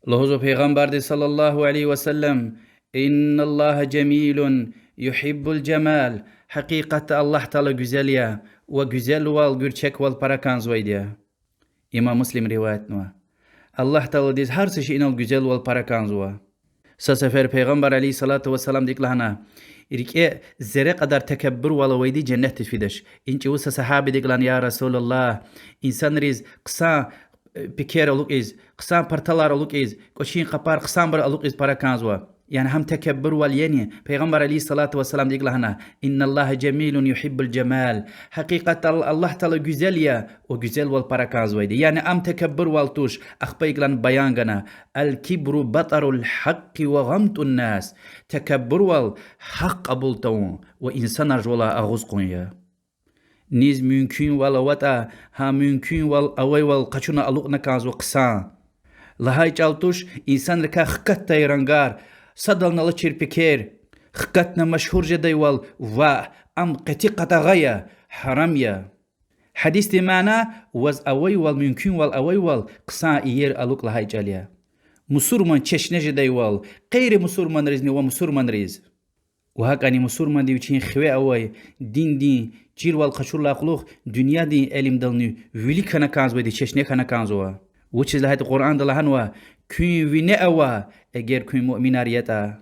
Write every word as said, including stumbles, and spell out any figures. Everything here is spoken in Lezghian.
Лугьузва Пайгъамбарди صلى الله عليه وسلم: إن الله جميل يحب الجمال. Гьакъикъатда Аллагь Таала гуьзел я ва гуьзелвал, гуьрчегвал пара кӀанзавайди я. Имам Муслим риваятнава. Аллагь Тааладиз гьар са шейинал гуьзелвал пара кӀанзава. Са сефер Пайгъамбар عليه الصلاة والسلامди икӀ лагьана: рикӀе зерре кьадар такаббурвал авайди женнетдиз фидач. И чӀавуз са сагьабиди икӀ лагьана: يا رسول الله, инсанриз хъсан, э, пекер алукӀиз, хъсан парталар алукӀиз, кӀвачин къапар хъсанбур алукӀиз пара кӀанзава. Яни гьам такаббурвал яни? Пайгъамбар عليه الصلاة والسلامди икӀ лагьана: إن الله جميل يحب الجمال. Гьакъикъатда Ал-, Аллагь Таала гуьзел я ва гуьзелвал пара кӀанзавайди. Яни ам такаббурвал туш, ахпа икӀ лагьана, баян гана: الكبر بطر الحق وغمط الناس. Такаббурвал гьахъ кьабул тавун ва инсанар жувалай агъуз кьун я. Низ мумкинвал аватӀа, гьа мумкинвал авайвал къачуна алукӀна кӀанзава хъсан. Лагьай чӀал туш инсанрикай хкатдай рангар, садални алачир пекер, хкатна машгьур жедайвал ваъ, ам къати къадагъа я, гьарам я. Гьадисдин мана: ваз авайвал, мумкинвал авайвал хъсан иер алукӀ лагьай чӀал я. Мусурман чешне жедайвал, гъейри мусурманризни ва мусурманриз. Ва гьакӀани мусурманди вичин хиве авай диндин чирвал къачурдалай кьулухъ дуьньядин илимдални вилик хьана кӀанзавайди, чешне хьана кӀанзава. Вучиз лагьайтӀа Къуръанда лагьанва: куьн вине ава, эгер куьн муъминар ятӀа.